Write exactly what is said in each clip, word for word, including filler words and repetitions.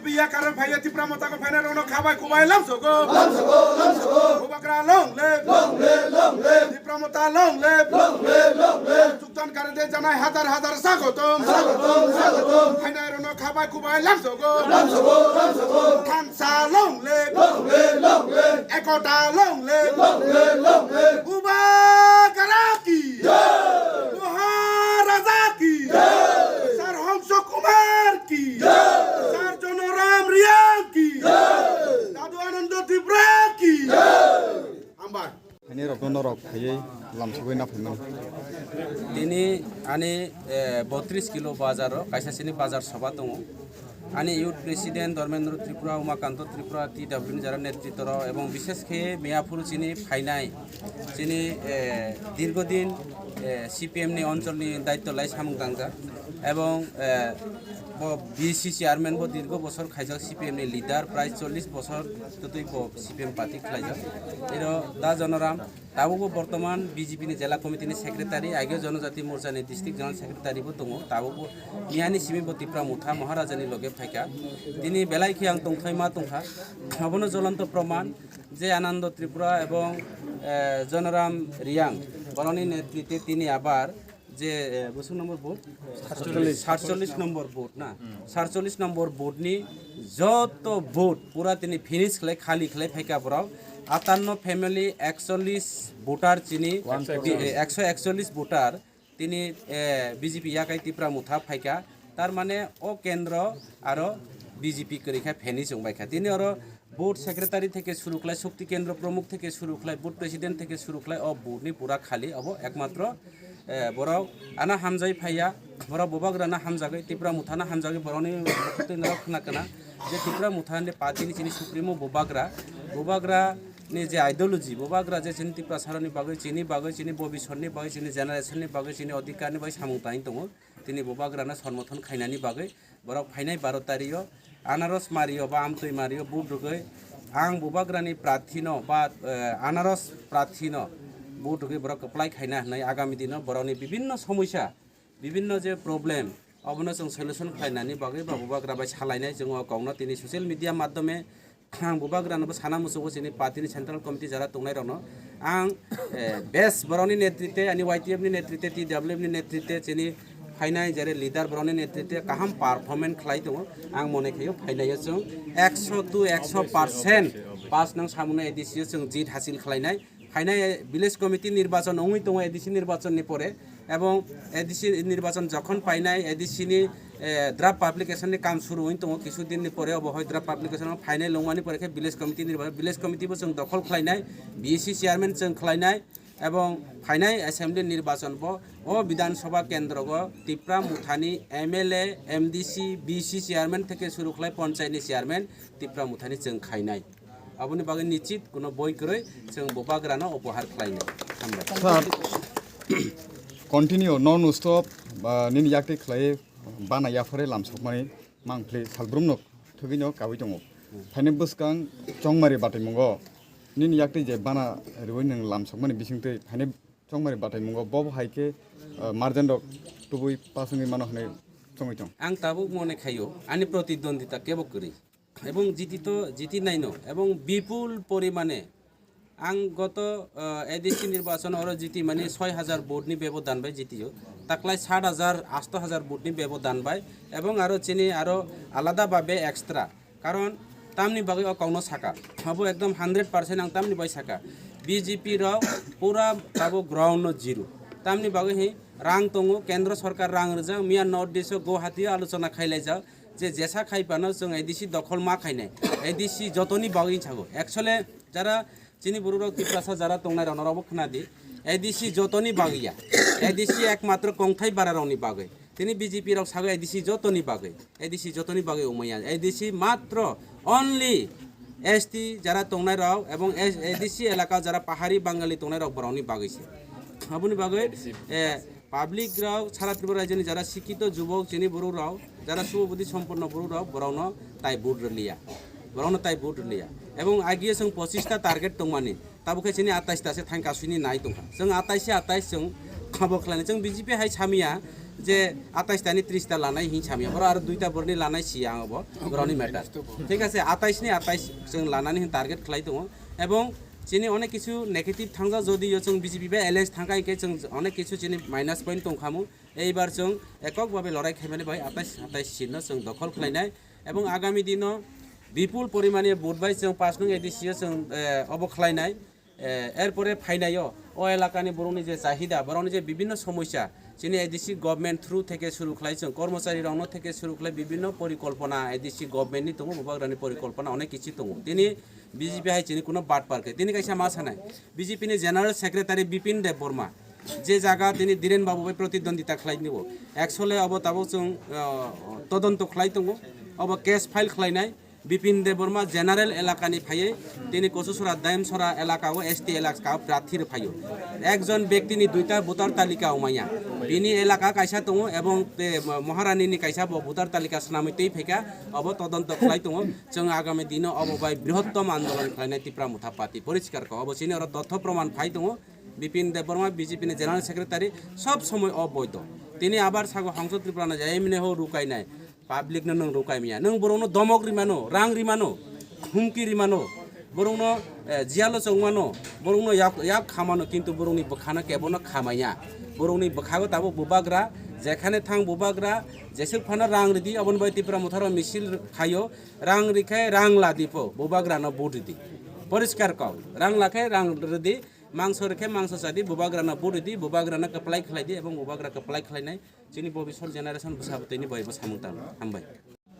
Biya kare phaiya Tipra Motha ko phainai rokno khabai kubai lamsogo. Lamsogo, lamsogo. Bubagra long live. Long live, long live. Tipra Motha long live. Long live, long live. Chukdan kare de janai hazar hazar sagotom. Sagotom, sagotom. Phainai rokno khabai kubai lamsogo. Lamsogo, lamsogo. Thansa long live. Long live, long live. Ekota long live. Long live, long live. Bubagra ki. Jai. Maharaja ki. Jai. Sir Hongso Kumar ki. Jai. Sir Jonoram Reang ki. Jai. Dadu Anando Tripura ki. Jai. Hambai. Ani rok no rok phaiwi lamsogwi na phaimani. Tini ani, eh, botris kilo bazar o kaisa sini bazar soba tongo. Ani youth president Dharmendra Tripura, Umakanto Tripura, T W ni jara netritwrok ebong bishesh khe Miyapur chini phainai chini, eh, dirgodin, eh, C P M ni oncholni daityo lai samung tangjak ebong, eh, bo B C chairman bo dirgo bosor khaijak C P M ni leader prai chollish bosor twtwi bo C P M party khlaijak. Iro da Jonoram Tabukbo bortoman B J P ni Jela Committee ni Secretary, ageo Jonojati Morcha ni District General Secretary bo tongo. Tabukbo miyani simi bo Tipra Motha Maharaja ni loge phaikha. Tini belai khe ang tongthai ma tongkha. Abono jolonto proman je Anando Tripura ebong, eh, Jonoram Reang boroni netrite tini abar je, eh, bosong number vote? Satchollish. Satchollish number vote na. Hmm. Satchollish number vote ni joto vote pura tini finish khlai, khali khlai phaikha borok. Atanno family ekchollish voter chini, One forty. Eh, ekso ekchollish voter tini, eh, B J P yakai Tipra Motha phaikha. Tar mane o kendro aro B J P kwrwi kha finish wng bai kha. Tini oro Board secretary theke suru khlai, Shakti Kendra Pramukh theke suru khlai, board president theke suru khlai, o board ni pura khali, obo ekmatro, eh, borok ano hamjai phaiya, borok bubagrano hamjagwi, Tipra Mothano hamjagwi, borokni bukhuk twi norok khna kana je Tipra Motha hwnde party ni chini supremo bubagra, bubagra ni je ideology, bubagra je chini Tiprasarokni bagwi, chini bagwi, chini bobisotni bagwi, chini generation ni bagwi, chini odhikar ni bagwi samung tangwi tongo, tini bubagrano somorthon khainani bagwi, Borok phainai baro tario anaros mario ba amtwi mario vote rwgwi ang bubagrani prarthino ba, eh, anaros prarthino vote rwgwi borok kwplai khaina hwnwi agami dino borokni bibinno somosya, bibinno je problem, obono chwng solution khlainani bagwi ba bubagra bai salainai chwng o kokno tini social media madhyome Ang bubagrano bo sana muchungo chini party ni central committee jara tongnai rokno. Ang, eh, best borokni netrite, ani Y T F ni netrite, T W F ni netrite, chini phainai jare leader borokni netrite kaham performance khlai tongo. Ang mone khaio phainai o chwng ekso to ekso percent pass nang samuno A D C o chwng jit hasil khlainai. Phainai village committee nirbachon wngwi tongo A D C nirbachon ni pore, ebong A D C nirbachon jokhon painai A D C ni, eh, draft publication ni kam suru wngwi tongo kisu din ni pore, obo hoi draft publication o phainai longmani pore khe village committee nirbachon, village committee bo chwng dokhol khlainai, B C chairman chwng khlainai, ebong phainai assembly nirbachon bo o Bidhan Sabha kendro go Tipra Mothani M L A, M D C, B C chairman theke suru khlai ponchayat ni chairman Tipra Mothani chwng khainai. Aboni bagwi nichit kuno boi kwrwi chwng bubagrano upohar khlainai. Hambai. Sir, continue, non stop, ba, nini yakti khlai bana yaphare lamsokmani mangpli salbrumno thwgwino kawi tongo. Phaini bwskang chongmari bataimungo nini yakti je bana riwi nwng lamsokmani bisingtwi phaini chongmari bataimungo bobo hai khe, ah, marjan rok tubui pasungwi mano hwnwi chongwi tong. Ang tabuk mone khaio, ani protidwondita kebo kwrwi. Ebong jiti to jiti naino, ebong bipul porimane ang goto, ah, A D C nirbachon oro jiti mani soi hajar vote ni bebodan bai jitio, taklai sat hajar, asto hajar vote ni bebodan bai, ebong aro chini aro alada babe extra, karon tamni bagwi o kokno saka, abo ekdom hundred percent ang tamni bai saka, B J P rok pura tabo ground no zero, tamni bagwi hi rang tongo, kendro sorkar rang rijak, miya North East o Guwahati o alochona khailaijak, je jesa khai phano chwng A D C dokhol ma khainai, A D C jotoni bagwi sago. Actually, jara chini bororok Tiprasa jara tongnai rok norokbo khna di, A D C jotoni bagwi ya, A D C ekmatro kongthai bara rokni bagwi. Tini B J P rok sago A D C jotoni bagwi, A D C jotoni bagwi wngmaya, A D C matro only S T jara tongnai rok ebong S-, A D C elaka jara pahari Bangali tongnai rok borokni bagwi se. Aboni bagwi, eh, public rok, sara Tripura rajyoni jara sikito jubok chini borok rok, jara subudhi somponno borok rok, borokno tai vote rwliya. Borokno tai vote rwliya. Ebong agiye chwng pochista target tongmani, tabukhe chini atais ta se thang kasuni nai tongkha. Chwng atais se atais chwng abo khlaini. Chwng B J P hai samiya, Je atais tani tris ta lanai hin samya, oro aro duita borni lanai si ang obo, boroni matter. Thik ase, atais ni atais chwng lanani hin target khlai tongo, ebong chini onek kichu negative thangja, jodi yo chwng B J P bai alliance thangkha hinkhe chwng onek kichu chini minus point tongkhamu. Eibar chwng ekok babe lorai khaimani bai atais atais seat no chwng dokhol khlainai, ebong agami dino bipul porimani vote bai chwng pash nung A D C o chwng, eh, obo khlainai. Eh, erpore phainaio o elakani borokni je chahida, borokni je bibinno somosya, chini A D C government through theke suru khlai chwng, kormochari rokno theke suru khlai bibinno porikolpona A D C government ni tongo, bubagrani porikolpona onek kichi tongo. Tini B J P hai chini kuno batpar khe. Tini kaisa ma sanai, B J P ni General Secretary Bipin Debbarma je jaga tini Dhiren Babu bai protidwandita khlai nibo, actually obo tabuk chwng, ah, todonto khlai tongo, obo case file khlainai. Bipin Debbarma general elakani phaiwi tini Kochusora Daimsora elaka o S T elaka o prathi rw phaio. Ekjon bektini duita voter talika wngmaya. Bini elaka kaisa tongo ebong te Maharani ni kaisa bo voter talika swnamwi twi phaikha, obo todonto khlai tongo. Chwng agami dino obo bai brihottom andolon khlainai Tipra Motha Party. Poriskar kok, obo chini oro totho proman phai tongo. Bipin Debbarma B J P ni general secretary sob somoi oboido. Tini abar sago Hongso Tripura no jai mine ho rukainai. Public no nwng rukai maya. Nwng borokno domok rimano, rang rimano, humki rimano. Borokno, eh, jiyalo chongmano, borokno yak, yak khamano, kintu borokni bwkhano kebono khamaya. Borokni bwkhago tabuk bubagra, jekhane thang bubagra, jeswk phano rang ridi, aboni bai Tipra Motharo misil khaio, rang rikhe rang ladipo, bubagrano vote ridi. Poriskar kok, rang lakhe rang ridi, mangso rikhe mangso chadi, bubagrano vote ridi, bubagrano kwplai khlaidi, ebong bubagra kwplai khlainai. Chini bobiswt generation bwsa bwtwini bai bo samung tang. Hambai.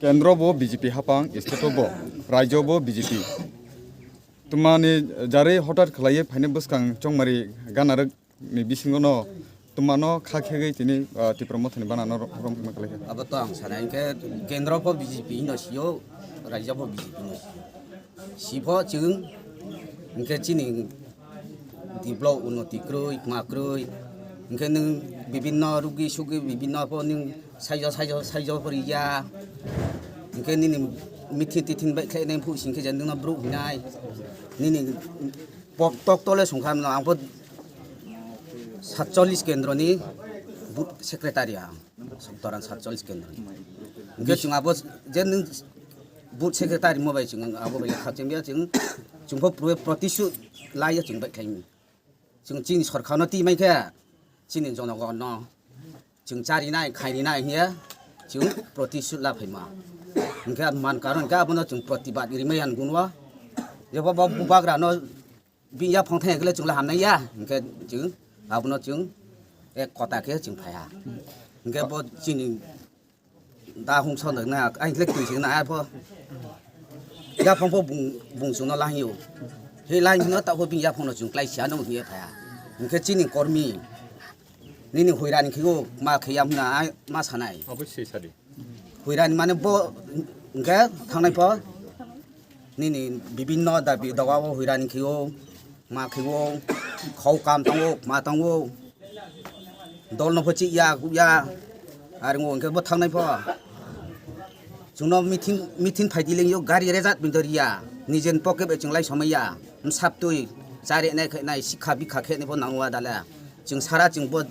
Kendro bo B J P hapang, state bo, rajyo bo B J P. Twmani jari hotat khlaiwi phaini bwskang chongmari ganarwk ni bisingo no twmano kha khegwi tini, ah, Tipra Mothani bana no rom khlai kha. Abo to ang sana, hinkhe kendro bo B J P hino sio, rajyo bo B J P hino sio. Sipho chwng hinkhe chini develop unnoti kwrwi, ma kwrwi. Hinkhe nwng bibinno rugi sugi bibinno pho nwng saijo, saijo, saijo poriya. Hinkhe nini mithin tithin bai khlainai phu singkhe je nwngno bru hinai. Nini pok tok tole songkha mano, ang pho satchollis kendroni booth secretary ang. Sottoran satchollis kendroni. Hinkhe chwng abo je nwng booth secretary mo bai chwng abo bai khakchangya chwng, chwng pho pro-, protishut laiya chwng bai khlaimi. Chwng chini sorkarno twi mankhe chini jonogonno chwng charinai khairinai hiya chwng protishut la phaima. Hinkhe man karon hinkhe abono chwng protibad rimai yan gunwa. Jebo bo bubagrano bini yaphang thang khe chwng la hamnai ya, hinkhe chwng abono chwng ek kota khe chwng phaiha. Hinkhe bo chini da hung son na, ai kle twi sing na ai pho. Yaphang pho bung, bung chwngno la hio. He la hino ta pho bini yaphangno chwng klai sia no hiye phaiha. Hinkhe chini kormi nini huirani khigo ma khiyam na ai ma sanai. Abo se sadi. Huirani mane bo hinkhe thangnai pho nini bibinno dabi doga o huirani khigo, ma khigo, khau kam tongo, ma tongo. Dol no pho chih ya, kuk ya. Ar ngo hinkhe bo thangnai pho. Chwngno meeting, meeting phai di lengyo, gari rejak bini dori ya. Nijen pocket bai chwng lai somai ya. Msap twi, chari nai khai nai, sikha bikha khe nai pho nangwa dala. Chwng sara chwng bo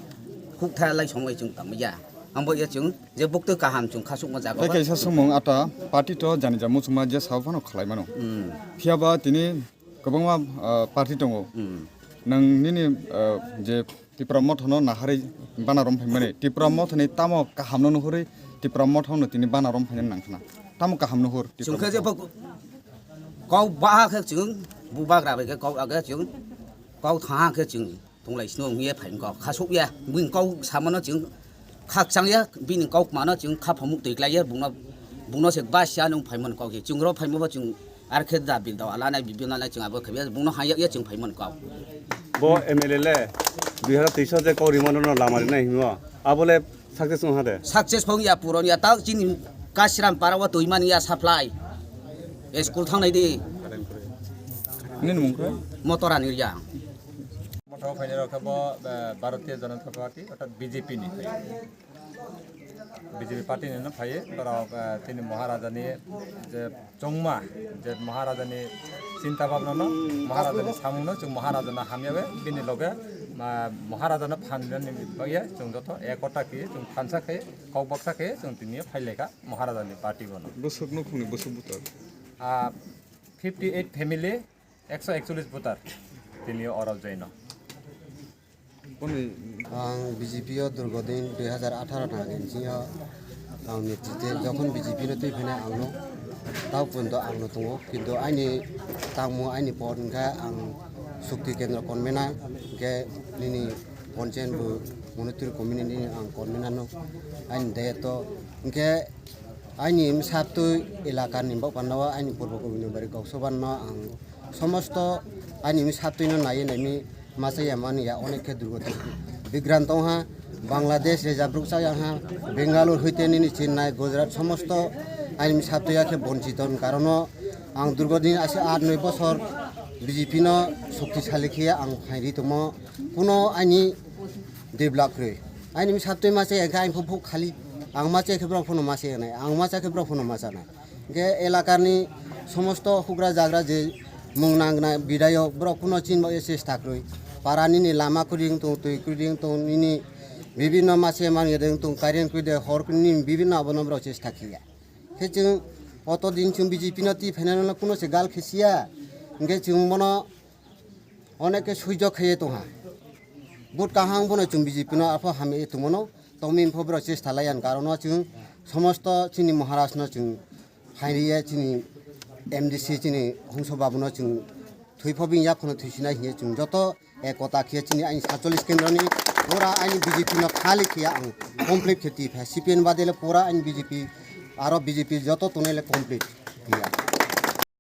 huk tha lai somai chwng tangma ya. Ambo ya chwng je buk twi kaham chwng khasuk ma jaga. Tei kaisa sumung ata party to jani ja muchungma je sabo phano khlai mano. Hmm. Phiya ba tini kwbangma, ah, party tongo. Hmm. Nwng nini, ah, je Tipra Motha no naharwi bana rom phaimani. Tipra Motha ni tamo kaham no nuhurwi Tipra Motha no tini bana rom phainani nangkhna. Tamo kaham nuhur Tipra Chwng khe Motha? Je bo kok baha khe chwng bubagra bai khe kok age chwng kok thaha khe chwng. Tonglai sino wngya phaimani kok khasukya, bini kok samano chwng khakchangya, bini kok mano chwng kha phamuk twi klaiya, bungno, bungno se basiya nwng phaimani kok se, chwng ro phaimabo chwng ar khe da bil da ala nai bibil nai chwng abo khe bungno hayakya chwng phaimani kok. Bo M L A le dui hazar teis je kok rimano no lama rinai himo, abo le success wng ha de? Success phong ya puron ya, ta chini Kasiram para o twi mani ya supply, school thangnai di. Nini mung khe? Motora ni ya. Mothao phainai rok khe bo, eh, Bharatiya Janata Party, orthat B J P ni. B J P party ni no phaiwi borok, eh, tini Maharaja ni je chongma, je Maharaja ni chinta bhabna no, Maharaja ni samung no chwng Maharaja no hamya bai bini loge, ah, Maharaja no phan rwna ni bagwi chwng joto ekota khe chwng thansa khe kok baksa khe chwng tini phai lai kha Maharaja ni party bono. Bwswk nukhungni bwswk butor? Ah, fifty eight family, ekso ekchollis voter tini oro join o. Ang B J P o durgo din dui hajar atharo ni bisingo ang netrite jokhon B J P no twi phainai ang no tao pojonto ang no tongo, kintu aini tangmo aini por hwnkhe ang Shakti Kendra convener, hwnkhe nini Panchayat bo Monitor Committee ni ang convener no aini dayoto hwnkhe Aini bwsatwi elakani bopandao aini purbo kubuni bari kok sobanno ang somosto aini bwsatwino naiwi naimi masa ya mani ya onek khe durgo tong bigrant tongha, Bangladesh rejak rukchak yangha, Bengaluru hoite nini Chennai, Gujarat somosto aini bwsatwi ya khe bonchito ni karono ang durgo din ase aat noi bosor B J P no shoktisali khiya ang phairi tongmo kuno aini develop kwrwi. Aini bwsatwi masa ya khe aini phu khali ang masa khe borok phano masa ya nai, ang masa khe borok phano masa nai. Hingke elakani somosto hugra jagra je mung nangna bidayok borok kuno chinba chesta kwrwi. Para nini lama kwrwi wng tong, twi kwrwi wng tong, nini bibinno mase manwi de wng tong, current kwrwi de hor kwrwi nini bibinno abono borok chesta khiya. Khe chwng oto din chwng B J P no twi phainano kuno se gal khe siya. Hingke chwng bono onek khe suijok khaiye tongha. But kaham bono chwng B J P no apho hamye tongmano. Tongming pho borok chesta laiya ni karono chwng somosto chini Maharaj no chwng phairiya chini M D C chini Hongso Babu no chwng thwi pho bini yak phano thwi sinai hinya chwng joto ekota khiya chini aini satchollish kendro ni pura aini B J P no khali khiya ang complete khe twi pha C P M bade le pura aini B J P aro B J P joto tongnai le complete khiya.